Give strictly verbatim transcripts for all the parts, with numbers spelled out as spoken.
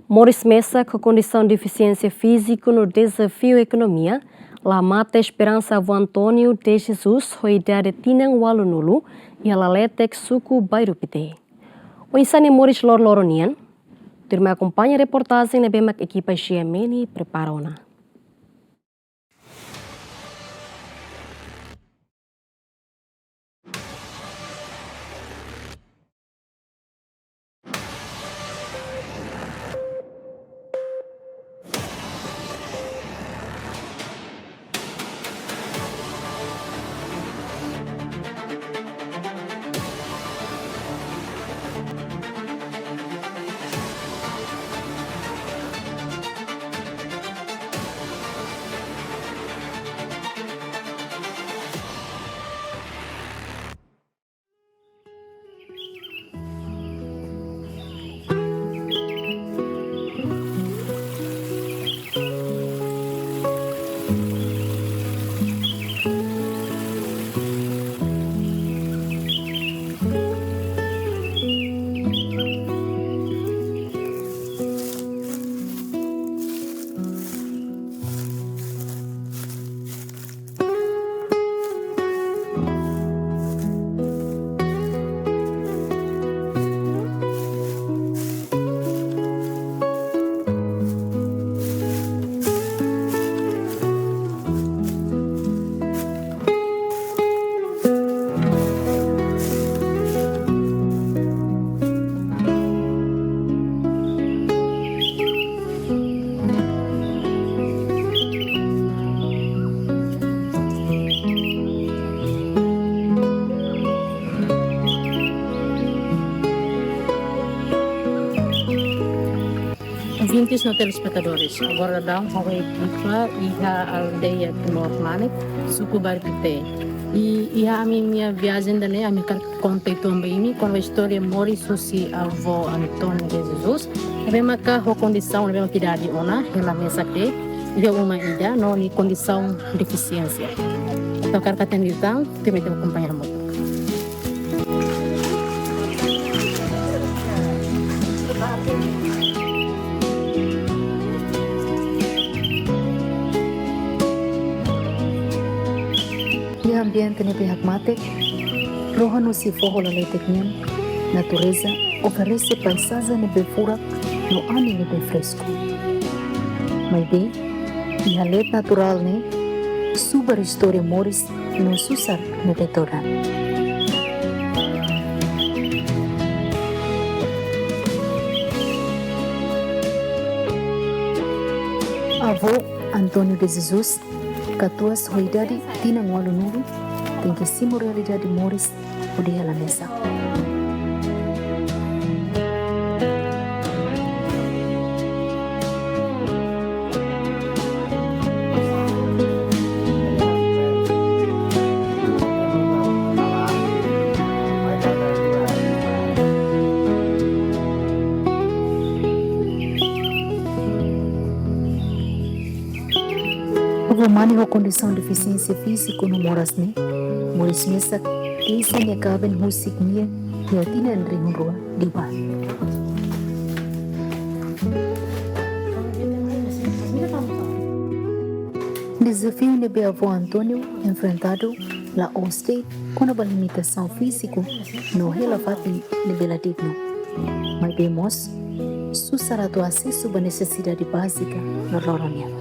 Moris mesak ho kondisaun defisiénsia fíziku no dezafiu ekonomia, la mate esperansa avó António de Jesus, ho idade tinan ualunulu, iha Laletek, suku Bairru Pité. Oinsá nia moris loroloron nian? Tuirmai akompaña reportajen ne'ebé mak ekipa G M N prepara ona. Ouvintes no telespetadores, agora daudaun ha'u ho ekipa iha aldeia Timor Planet, suku Bairru Pité. I iha ami-nia viajen ida-ne'e, ami hakarak konta uitoan ba imi kona-ba istória moris husi avó António de Jesus, ne'ebé maka ho kondisaun ne'ebé mak idade ona, hela mesak de'it, iha uma ida no nia kondisaun defisiénsia. Entaun hakarak hatene liután, tuirmai ita akompaña hamutuk. Iha ambiente ne'ebé hakmatek, rohan husi foho Laletek nian, natureza oferese paizajen ne'ebé furak no anin ne'ebé fresku. Maibé, iha leet naturál ne'e, subar istória moris no susar ne'ebé todan. Avó António de Jesus, katuas ho idade tinan ualunulu, tenke simu realidade moris hodi hela mesak. Avó mane ho kondisaun defisiénsia fíziku no moras ne'e, moris mesak, dehan nia kaben husik nia iha tinan rihun rua liubá. Dezafiu ne'ebé avó António enfrentadu la'ós de'it kona-ba limitasaun fíziku no hela fatin ne'ebé la dignu. Maibé mós, susar atu asesu ba nesesidade bázika loroloron nian.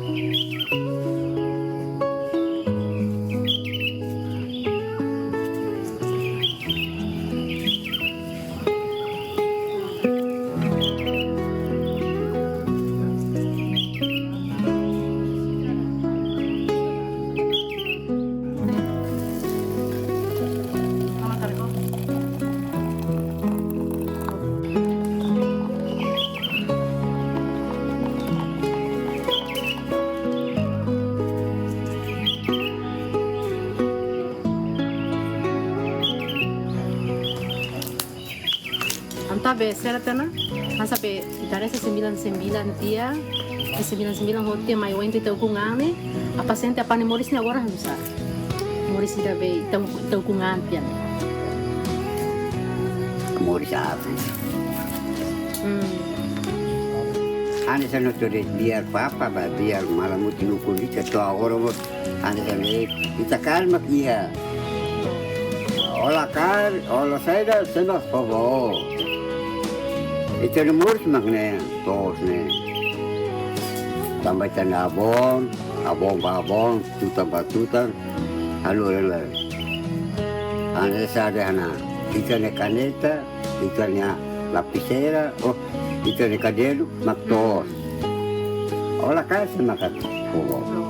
Entaun be sera tiha ona, hanesan be ita haree sembilan sembilan tiha, sembilan sembilan hotu tiha mai oin ita ukun an ne'e, pasiente apá nia moris ne'e agora oinsá? Moris ida be ita, ita ukun an tiha ne'e. Moris aat. Hmm. Hanesan hotu de'it biar papa ba, biar malamuti ukun ita to'o agora mós. Hanesan de'it, ita kaer mak iha. Ó la kaer, ó la saida, sé mak fó ba ó. Ita-nia moris mak ne'e, to'os ne'e. Tanba ita-nia avó, avó ba avó, tutan ba tutan, halo ela. Hanesan de'it hanesan, ita-nia kaneta, ita-nia lapiseira, oh, ita-nia kadernu, mak to'os. Ó la kaer sé mak fó ba ó.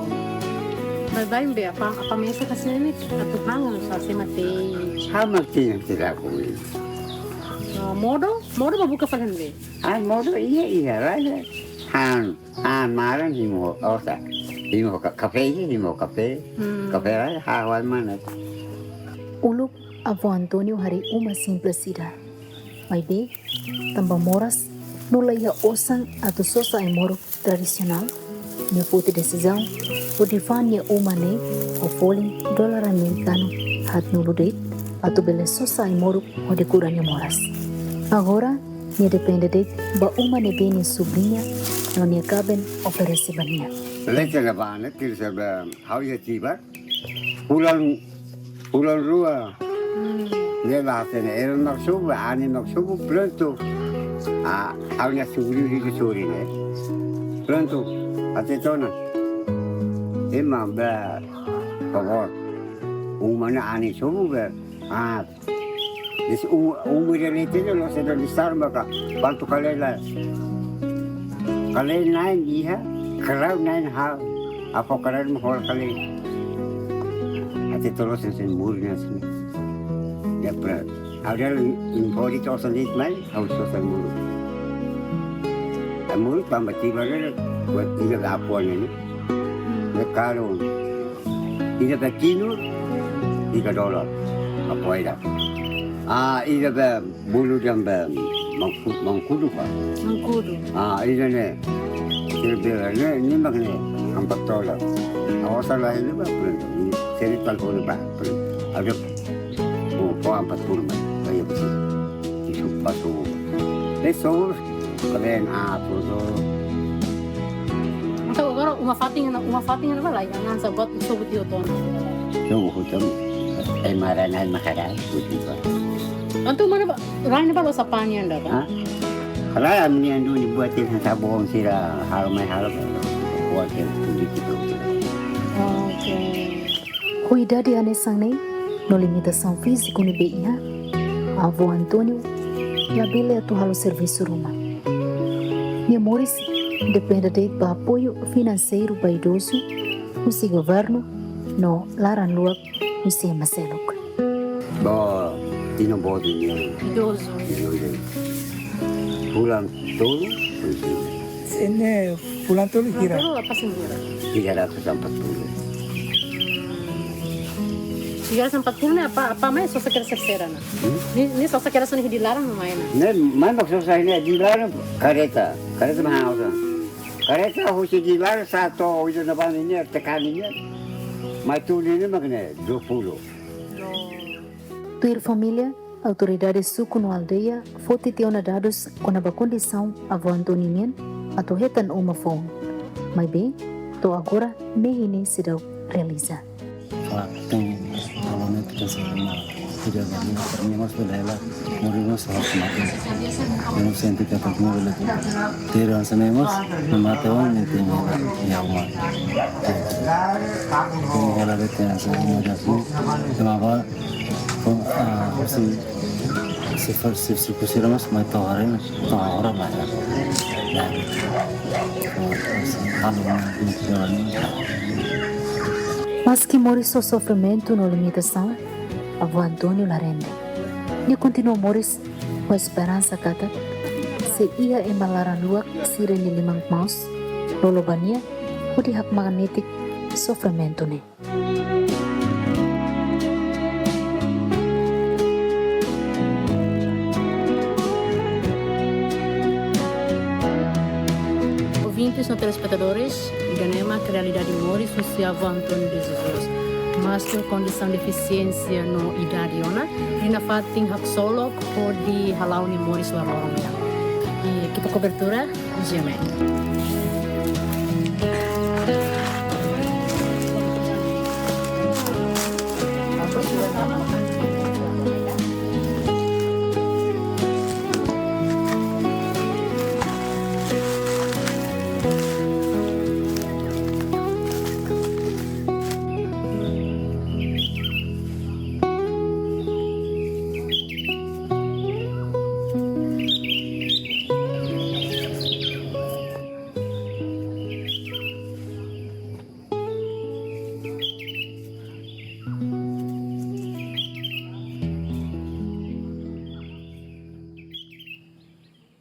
Baibain be, apá, apá mesak hanesan ne'e, atu han, só sé mak tei. Ha'u mak tei, tei la komi. Ah, modo, modo ba buka fali be. Ah, modo, iha, iha, lae, lae. Han, han maran hemu, osa. Hemu ka-, kafé, iha, hemu kafé. Hmm. Kafé lae, hahú ai-mana. Uluk avó António harii uma simples ida. Maibé, tanba moras, no la iha osan atu sosa ai-moruk tradisionál, nia foti desizaun hodi fa'an nia uma ne'e ho folin dolar amerikanu haatnulu de'it, atu bele sosa ai-moruk hodi kura nia moras. Agora, nia depende de'it ba uma ne'ebé nia subriña no nia kaben oferese ba nia. Leten la bane, til sebe hau ya tiba. Fulan, fulan rua. Hmm. Nia la hatene, ema mak sobu, anin mak sobu, prontu. Ah, ha'u-nia subriñu hidup sori ne'e. Prontu, hatete ona. Ema be, favór. Uma ne'e anin sobu be. Ah, des u-, uma ida ne'e tene lo se do listar maka. Bantu kale la. Kale na'in iha, karau na'in ha'u. Apá karau mak hola kale. Hatete to'os hanesan muru hanesan. Ya pra. Ada impori to sendit mai, ha'u sosa muru. Muru tanba tiba le, buat ida ba apá ne'e. Nia karu. Ida be kinu, tiga dolar. Apá ida. Ah, ida be bulu dehan be mangku-, mangkudu ka. Mangkudu. Ah, ida ne'e. Sira be ne'e, ne'e mak ne'e, empat dolar. Awas salah ini ba, pun. Ini seri tal kau ba, pun. Ada, oh, kau empat puluh, ba. Kayak begitu. Isu pasu. Eh, so, kalian apa tu? Entaun agora uma fatin, uma fatin na balai, na sabot sobu tiha ona. Sobu tiha ona. Ai-maran, ai-makaran, buat itu. Entaun mana ba, rai ne'ebá loos apá nian ida ka? Hah? Rai ami-nian duni buat hanesan sabun sira halo mai halo. Buat polítiku. Oke. Ho idade hanesan ne'e, no limitasaun fíziku ne'ebé iha, avó António labele atu halo servisu ruma. Nia moris depende de'it ba apoiu finanseiru ba idozu, husi governu, no laran luak, husi ema seluk. Ba, tinan boot nia. Idozu. Idozu. Fulan tolu, husi. Ne'e fulan tolu hira? Fulan tolu apá sendiri. Tiga ratus empat puluh. Tiga ratus empat puluh ne'e apá, apá mai sosa kera sera-sera ona? Hmm? Ne'e, ne'e sosa kera sona iha laran mai ona? Ne'e, mai mak sosa iha laran kareta. Kareta mai ha'u ona. Kareta husi laran satu, itu na bani ne'e, tekan ne'e. Mai tun ne'e mak ne'e, dua puluh. Tuir família, autoridade suku no aldeia foti tiha ona dadus kona-ba kondisaun avó António nian atu hetan uma foun. Maibé, to'o agora mehi ne'e seidauk realiza. Ah, tem, normalmente, que se llama, seria la, ni mas bele la, morimos harus mati. Ema sente katak nia bele, tera hanesan ne'e mós, nia mate ona, nia tenke iha uma. Como ela detém hanesan ne'e, ema ba, Ko, ah, husi, husi fa-, husi, husi, husi ramas mai tohar ini, tohar mai. Ya. Ko, husi, halo, ni, ni, ni. Maski moris ho sofrimentu no limitasaun, avó António la rende. Nia kontinua moris ho esperansa katak, sei iha ema laran luak sira-nia liman kmaus, lolo ba nia, hodi hakmatek sofrimentu ne'e. Ouvintes no telespetadores, ida-ne'e mak realidade moris husi avó António de Jesus. Maski ho kondisaun defisiénsia no idade ona, nia nafatin haksolok hodi hala'o nia moris loroloron nian. I Ekipa kobertura, G M N.